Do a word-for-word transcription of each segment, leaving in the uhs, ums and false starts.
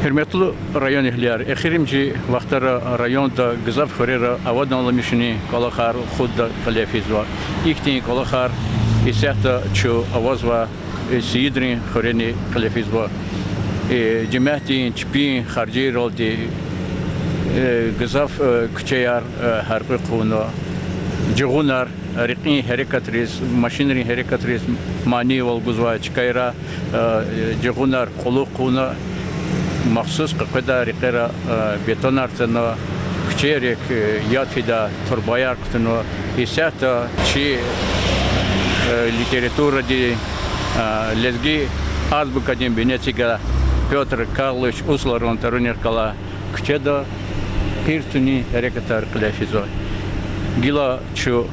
Гьуьрметлу районэгьлияр, эхиримжи вахтара районда гзаф хуьрера аваданламишунин кӀвалахар хутӀда кьиле физва. Ихьтин кӀвалахар исятда чун авазва, э, Сиидрин хуьрени кьиле физва. Э, жемятдин чпин харжийралди, э, гзаф, э, куьчеяр, э, гьяркьуь хъувуна, жугъунар, рекьин гьерекатриз, машинрин гьерекатриз манийвал гузвай чкайра, э, жугъунар кьулухъ хъувуна, махсус къекъведай рекьера, э, бетонар цана, куьчейрик, э, яд фидай турбаяр кутуна. Исятда чи, э, литературадин, э, лезги азбукадин бине эцигай Пётр Карлович Усларан тӀварунихъ галай куьчеда гьирцунин гьерекатар кьиле физва. Гила чун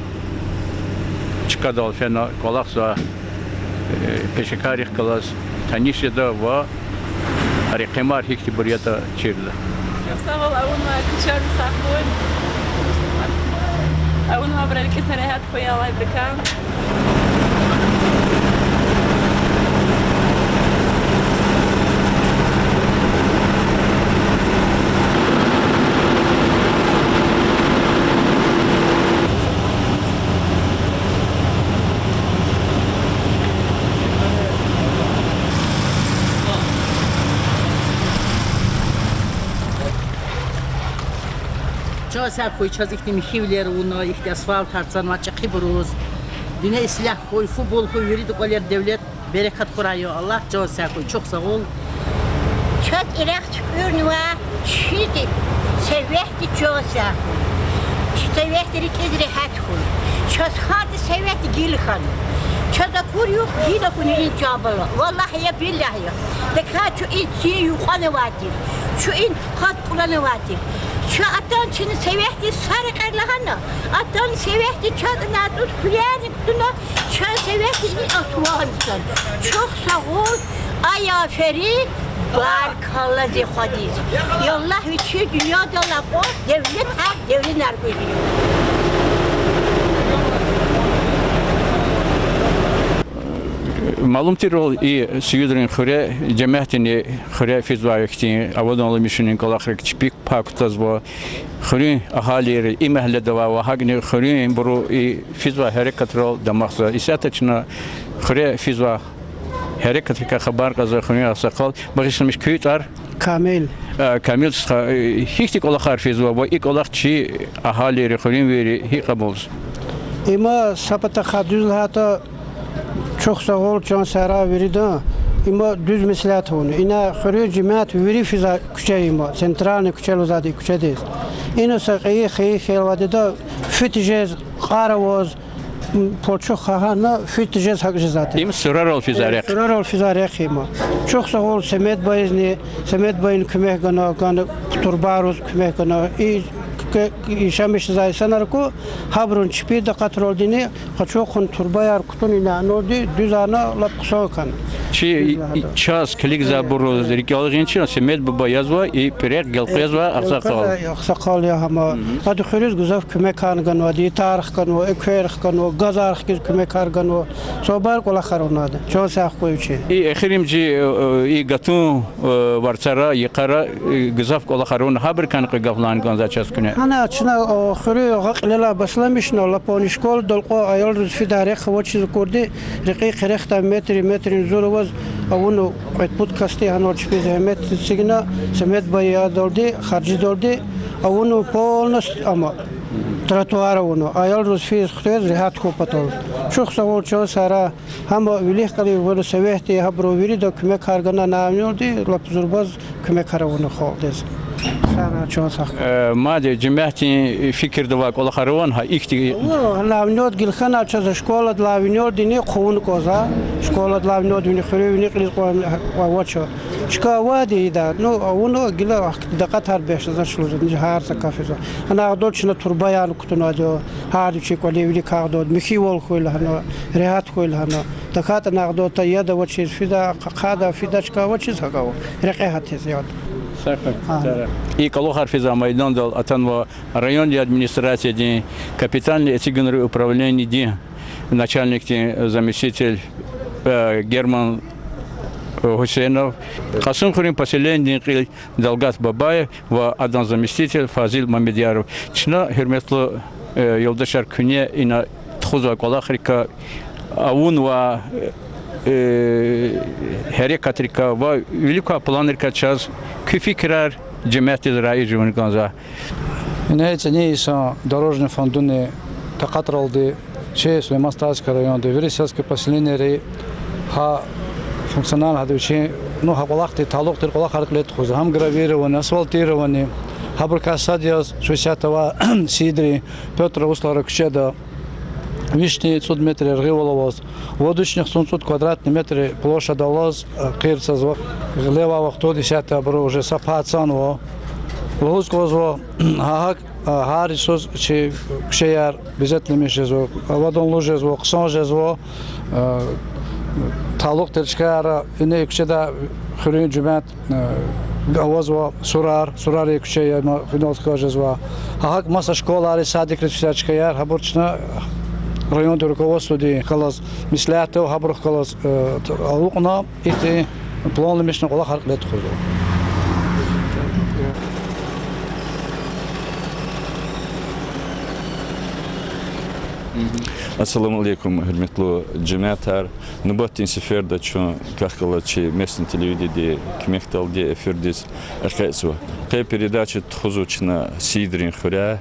чкадал фена кӀвалахзавай, э, пешекаррихъ галаз таниш жеда ва рекъемар гьихьтинбур ятӀа чирда. Чухсагъул, авунвай куьчени сагъ хьуй. Авунвайбуру рикӀиз регьят хьуй, Аллагьдикай. Чан сагъ хьуй, чаз ихьтин михьивилер авуна, ихьтин асфальтар цанвай чӀехибуруз. Дуьнья ислягь хьуй, фу-бул хьуй, вирида кӀвалера девлет, берекат хьурай, я Аллагь, чан сагъ хьуй, чухсагъул. Чаз и рехъ туькӀуьрнава чи советди, чан сагъ хьуй. Чи советди рикӀиз регьят хьуй. Чаз хьанвай советди гила хьана. Чаз акур югъ гила хьуна и чан бала. Валлагь я, биллагь я. ТахьайтӀа чун и цин юкьван авай тир. Чун и пукъад кьулан авай тир. Чун атана чна советдиз са рекьер лагьана, атана советди чаз нацӀуз хуьрерни кутуна, чан советди и асванцан. Чухсагъул, ай аферин, баркалла зи хвадиз. Яллагь, вичи дуьньядал акьван девлетар, девленар гуьзуь. Малум тирвал, и Сиидрин хуьре жемятдини хуьре физвай ихьтин аваданламишунин кӀвалахрик чпик пай кутазва. Хуьруьн агьалийри, и мягьледа авай ва гьакӀни хуьруьнбуру и физвай гьерекатрал дамахзава. Исятда чна хуьре физвай гьерекатрикай хабар кьазва хуьруьн агъсакъал. Багъишламиш, куь тӀвар? Камил. Э, Камил стха, э, гьихьтин кӀвалахар физва ва и кӀвалах чи агьалийри, хуьруьнвийри гьикӀ кьабулзава? Има са патахъай дуьз лагьайтӀа, чухсагъул, чан сагърай виридан, има дуьз меслят авуна. Ина хуьруьн жемят вири физвай куьче има, центральный куьче лугьузвайди и куьчедиз. Ина са кьейи хьайи хьайила авайди я, фу тежез, кьар аваз, м, палчух хагьана, фу тежез, гьакӀ жезвайди. Им сурарал физвай рехъ. Сурарал физвай рехъ има. Чухсагъул Семедбайизни, Семедбайни куьмек гана, гана турбайриз куьмек гана. И к-, к-, яшамиш жезвай инсанар ку, гьабурун чпин дакъатралдини къачу хъувун турбаяр кутуна, ина гьанурди дуьз хьана, лап хъсан хьана. Чи и-, и-, чаз килигзавайбуруз рикӀел гъин чна, Семед буба язва, и пӀирехъ гелкъвезва, э, агъсакъал. Агъсакъал я гьама. Мгм. Ада хуьруьз гзаф куьмекар ганва, ада тарихъ ганва, экверихъ ганва, газарихъ хьиз куьмекар ганва. Сабур кӀвалахар авуна ада. Чан сагъ хьуй вичи. И эхиримжи, э, э, и гатун, э, варцара, йикъара, э, гзаф кӀвалахар авуна, гьабурукайни кьве гаф лагьана кӀанзавай чаз куьне. Гьана чна, э, хуьруьн гъа кьилелай башламишна, лап ана школадал кьван аялриз фидай рехъ авачиз акурди, рекьин къерехдай метр, метрин зур аваз авуна, кьвед-пуд касди гьанал чпи зегьмет эцигна, Семедбайдалди, харжидалди авуна полностью ама. Тротуар авуна, аялриз физ-хквез регьят хьун патал. Чухсагъул, чан сагърай, гьама вилик кьилив вуна советди, гьабуру вирида куьмекар гана, ана авнилди лап зурбаз куьмекар авуна халкьдиз. Сагърай, чан сагърай. Э, мад жемятдин фикирда авай кӀвалахар авани гьа ихьтин? Ана авнилди гила хьана, чаз школадилай авнилдини хъувун кӀанзава. Школадилай авнилди вини хуьруьн вини кьилиз кьван авач. Чка авайди ида, ну, авуна гила ахьтин дакъатар бес жезвач лугьузва, гьар са кафезва. Ана агъадал чна турбаяр кутунвайди я, гьарда вичин кӀвалин вилик агъадал, михьивал хьуй лагьана, регьят хьуй лагьана. ТахьайтӀа ана агъадал та яд авачиз фида, хъ-, хъада фида, чка авачиз гьакӀ ава. Рекье гьатиз яд. Сагърай. Гьа. И кӀвалахар физвай майдандал атанва райондин администрациядин капитальный эцигунрин управленидин начальникдин заместитель, э, Герман Гьусейнов, Кьасумхуьруьн поселениедин кьил Далгат Бабаев ва адан заместитель Фазил Мамедъяров. Чна, гьуьрметлу, э, юлдашар, куьне ина тухузвай кӀвалахрикай, авунвай, э, гьерекатрикай ва вилик квай планрикай чаз куь фикирар жемятдиз раиж жувун кӀанзава. Ингье цӀинин йисан дорожный фондуни такьатралди чи Сулейман-Стальский районда вири сельский поселениейри гьа функциональный, гьада вичин, ну, гьа кӀвалахдиз талукь тир кӀвалахар кьиле тухузва. Гьам гравирование, асфальтирование, гьабурукай сад яз чун исятда авай Сиидрин Пётр Услара куьчеда вишни цӀуд метр яргъивал аваз, вад вишни хцун цӀуд квадратный метр площадь алаз, э, къир цазва. Гъилевай вахтунда исятда абуру уже са пай цанва. Лугьуз кӀанзава, гьа гьакӀ, э, гьар йисуз чи куьчеяр безетламиш жезва, аваданлу жезва, хъсан жезва, э, талукь тир чкаяр, ина и куьчеда хуьруьн жемят, э, авазва сурар, сурарин куьче я, ма инал хкаж жезва. Гьа гьакӀ маса школайри, садикри, цуьсяй чкаяр, гьабур чна райондин руководстводихъ галаз меслятда, гьабурухъ галаз, э, алукьна, ихьтин планламишна кӀвалахар кьиле тухузва. Ассаламу алейкум, гьуьрметлу жемятар. Нубатдин сеферда чун квехъ галаз чи местный телевидениедин куьмекдалди эфирдиз экъечӀзава. Къе передача тухузва чна Сиидрин хуьряй,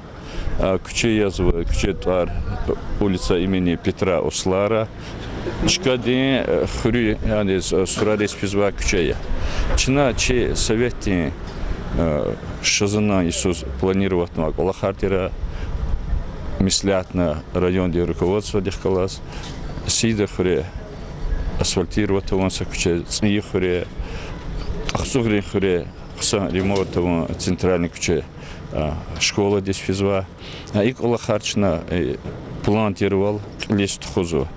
а, куьче язва, куьче тӀвар, улица имени Петра Услара. Чкадин, э, хуьруьн, яни, э, сурариз физвай куьче я. Чна чи советдин, э, шазанан йисуз планировать авунвай кӀвалахар тир, меслятна райондин руководстводихъ галаз, Сиидри хуьре асфальтировать авун са куьче, ЦӀийи хуьре, Ахцегьрин хуьре хъсан ремонт авун центральный куьче, а, школадиз физва. А, и кӀвалахар чна, э, план тирвал кьилиз тухузва.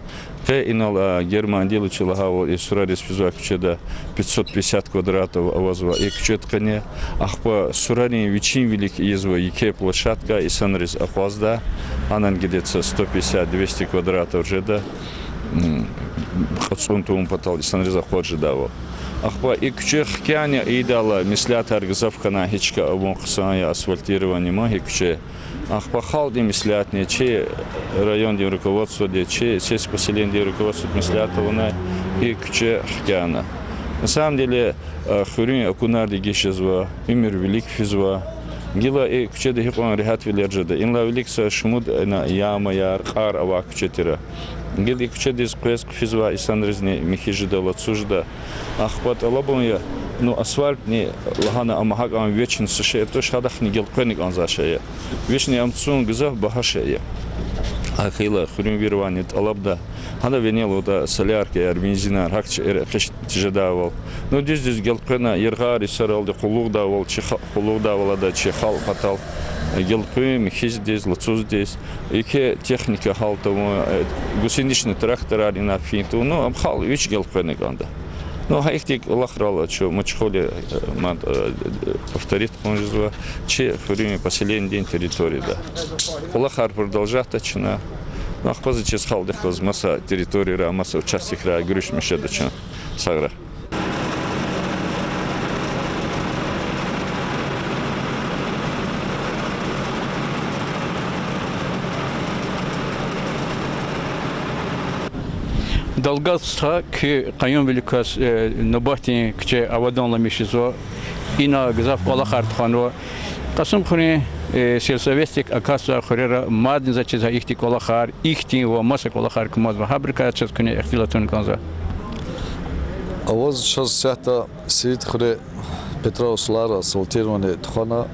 Къе инал, а, Герман Диличи лагьайвал, и сурариз физвай куьчеда пятьсот пятьдесят квадратов авазва и куьчедин къене. Ахпа сурарин вичин вилик ийизва еке площадка инсанриз акъваздай. Гьанани где-то сто пятьдесят, двести квадратов жеда. М, кьацӀун тавун патал инсанриз акъваз жедайвал. Ахпа и куьче хкяни ийидайла меслятар гзаф хьана, гьи чка авун хъсан я, асфальтирование ман гьи куьче. Ахпа халкьдин меслятни, чи райондин руководстводи, чи сельского поселениедин руководстводи меслят авуна и куьче хкяна. На самом деле, э, хуьруьн акунар дегиш жезва, уьмуьр вилик физва. Гила и куьчеда гьикьван регьятвилер жеда. Инлай вилик са шумуд ина ямаяр, кьар авай куьче тир. Гила и куьчедиз къвез хъфизвай инсанризни михьиз жеда, лацу жеда. Ахпа тӀалабун я, ну, асфальтни лагьана, амма гьакӀан вечно са шей туш, гьадахъни гелкъвена кӀанзавай шей я. Вични ам цун гзаф багьа шей я. ГьакӀ хьайила хуьруьнвийривайни тӀалабда, гьана винел ада соляркаяр, бензинар, гьахьтин шейэр экъечӀиз тежедайвал. Ну, дуьз-дуьз гелкъвена, яргъар йисаралди къуллугъдайвал, чи ха-, къуллугъдайвал ада чи халкь патал, э, гелкъуьн, михьиздиз, лацуздиз, еке техника гьал тавун, э, гусеничный тракторар ина фин тавун, ну, ам халкь вич гелкъвена кӀанда. Ну, гьа ихьтин кӀвалахрал чун мачхули, э, мад, э, повторить кьун жезва чи хуьруьн поселениедин территорияда. КӀвалахар продолжать авачна. Ну, ахпа за чиз халкьдихъ галаз маса территорияра, маса участокра гуьруьшмиш жеда чун. Сагърай. Далгат стха, куь къаюмвиликаз, э, нубатдин куьче аваданламиш жезва, ина гзаф кӀвалахар тухванва. Кьасумхуьруьн, э, сельсоветдик акатзавай хуьрера мадни за чиз гьа ихьтин кӀвалахар, ихьтин ва маса кӀвалахар кумазва, гьабурукай чаз куьне ихтилат авун кӀанзава. Аваз чаз исятда Сиид хуьре Петра Услара асфальтирование тухвана,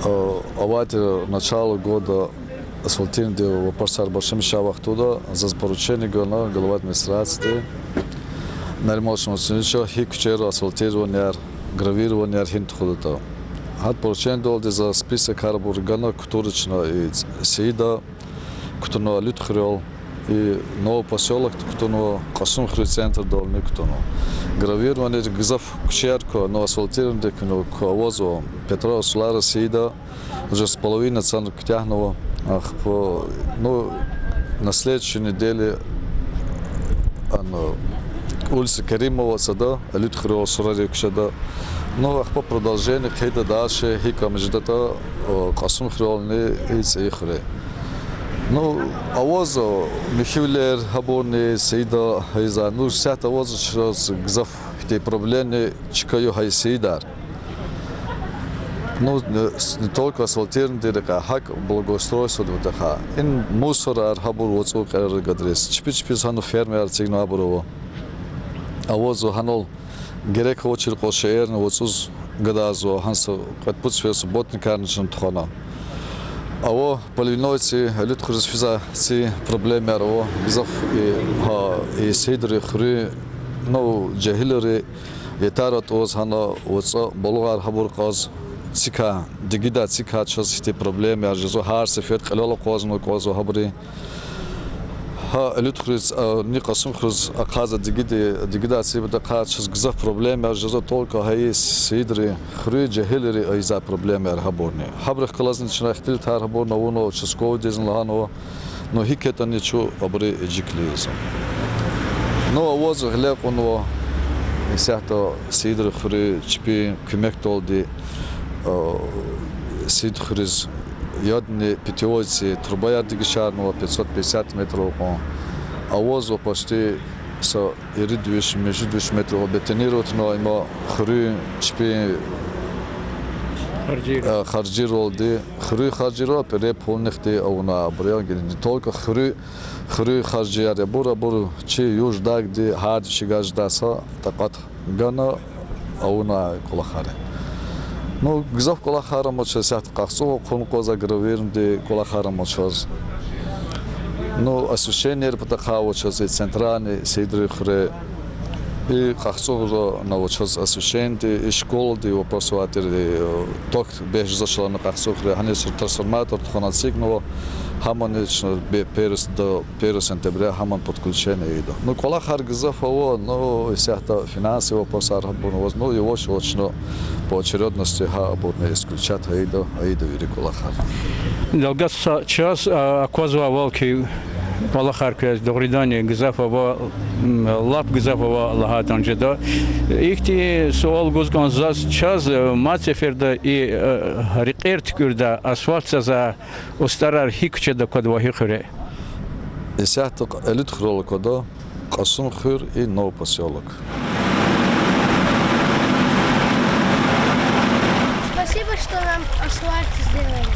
э, авай тир начало года асфальтированидин вопросар башламишай вахтунда, заз поручение гана глава администрацииди Нариман Шамсудиновича гьи куьчейра асфальтированияр, гравированияр гьина тухудатӀа. Гьадан поручениедалди за списокар абур гана, кутуна чна и Сиида, кутунва Алуьтхуьрел, и Новый посёлокда кутунва, Кьасумхуьруьн центрдални кутунва. Гравированиедик гзаф куьчеяр ква, ну, асфальтированиедик, ну, ква авазва, Петра Услара Сиида, уже с половиной цана куьтягьнава, ахпа, ну, на следующей неделе, ана, улица Керимова сада, Элитхуьрел сурарин куьчеда. Ну, ахпа продолжение хъийида дальше, гьикӏ ам жедатӏа, о, Кьасумхуьрелни и ЦӀийи хуьре. Ну, авазва михьивилер, гьабурни Саида гьайиза. Ну, исятда авазва чаз гзаф ихьтин проблемни чка я гьа и Саидар. Ну, не, с-, не только асфальтированный рекьяй, гьакӏ благоустройствода ватахъай. И мусорар гьабур вацӏун кьилера гадариз. Чпи-чпиз гьана фермаяр эцигна абур ава. Авазва гьанал герек авачир кьван шейэрни вацӏуз гадарзава, гьана са кьвед-пуд сефер субботникарни чна тухвана. Ава Поливной ци, Элитхуьрез физвай ци проблемаяр ава. Гзаф и, гьа, и Саидрин хуьруьн, ну, жегьилри ятар атӏуз гьана вацӏа балугъар гьабур кьаз, цикай, дигидай цикай чаз ихьтин проблемаяр жезва, гьар сефер кьилел акъвазна кӏанзава гьабуру. Гьа Элитхуьриз, а, ни Кьасумхуьриз ахъайзавай дигиди-, дигидай ципа ахъай чаз гзаф проблемаяр жезва, только гьа и Саидрин хуьруьн жегьилри ийизвай проблемаяр гьабурни. Гьабурухъ галазни чна ихтилатар гьабурни авунва, участковыйдизни лагьанва, ну гьикӏ ятӏани чун абуру эжиклу ийизва. Ну, аваз гъиле кьунва исятда Саидрин хуьруьн чпин куьмекдалди, а, Саид хуьруьз ядни питьевой ци трубаяр дегишарнава, пятьсот пятьдесят метров кьван. Авазва почти са ирид виш, муьжуьд виш метров бетонировать авунва им хуьруьн чпин, э, харжиралди. Хуьруьн харжира, пӏирен пулунихъди авуна абур. Не только хуьруьн, хуьруьн харжияр я абур, абур чи Юждагди гьард вичихъ жедай са такьат гана авуна кӏвалахар я. Ну, гзаф кӏвалахар ама чаз, исятда къахцугъ хъувун аквазва, гравийрунди кӏвалахар ама чаз. Ну, освещениейрин патахъай ава чаз и центральный Саидрин хуьре. И къахцугъра ава чаз освещениеди, и школадин вопрос авай тир, и, э, ток бес жезвач лагьана къахцугъра, гьаниз трансформатор тухвана эцигнава, гьамани чна бе-, первый с-, до первого сентября гьамани подключение ийида. Ну, кӏвалахар гзаф ава, ну, исятда финансовый вопросар гьабурни аваз, ну, яваш-яваш чна по очередности гьа абурни исключать ийида, ийида вири кӏвалахар. Далгатзава чаз, а, аквазвайвал хьи, кӏвалахар квез дугъриданни гзаф ава, м, лап гзаф ава лагьайтӏани жеда. Ихьтин суал гуз кӏанзава заз, чаз, э, мад сеферда и, э, рекьер туькӏуьрдай, асфальт цазвай устӏарар гьи куьчеда аквада ва гьи хуьре? Исятда Элитхуьрел аквада, Кьасумхуьр и Новый посёлок. Спасибо, что нам асфальт сделали.